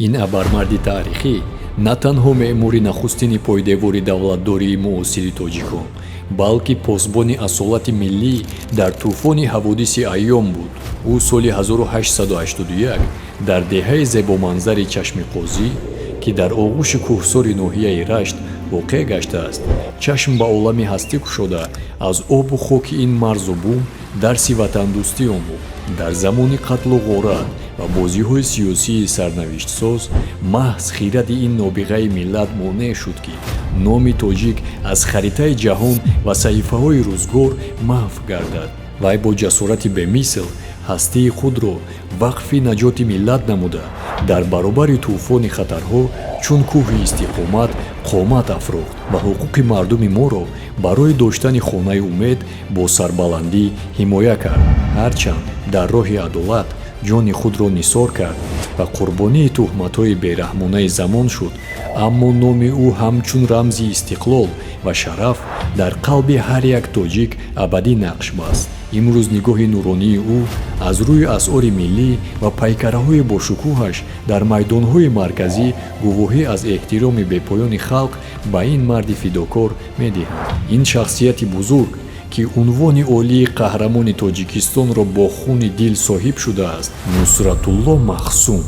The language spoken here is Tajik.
Ин абармарди таърихӣ на танҳо меъмори нахустини пойдевори давлатдории муосири тоҷикон, балки посбони асолати миллӣ дар тӯфони ҳаводиси айём буд. Ӯ соли 1881 дар деҳаи зебоманзари Чашмиқозӣ, ки дар оғӯши кӯҳсори ноҳияи Рашт воқеъ гаштааст, чашм ба олами ҳастӣ кушода, аз обу хоки ин марзу бум дарси ватандӯстӣ омӯхт. Дар замони қатлу ғорат ва бозиҳои сиёсии сарнавиштсоз, маҳз хиради ин нобиғаи миллат монеъ шуд, ки номи тоҷик аз харитаи ҷаҳон ва саҳифаҳои рӯзгор маҳв гардад. Вай бо ҷасорати бемисл ҳастии худро вақфи наҷоти миллат намуда, дар баробари тӯфони хатарҳо чун кӯҳи истиқомат қомат афрохт ва ҳуқуқи мардуми моро барои доштани хонаи умед бо сарбаландӣ ҳимоя кард. Ҳарчанд дар роҳи адолат ҷони худро нисор кард ва қурбонии туҳматҳои бераҳмонаи замон шуд, аммо номи ӯ ҳамчун рамзи истиқлол ва шараф дар қалби ҳар як тоҷик абадӣ нақш баст. Имрӯз нигоҳи нуронии ӯ аз рӯи асъори миллӣ ва пайкараҳои бошукӯҳаш дар майдонҳои марказӣ гувоҳӣ аз эҳтироми бепоёни халқ ба ин марди фидокор медиҳанд. Ин шахсияти бузург, ки унвони олии Қаҳрамони Тоҷикистонро бо хуни дил соҳиб шудааст, Нусратулло Маҳсум.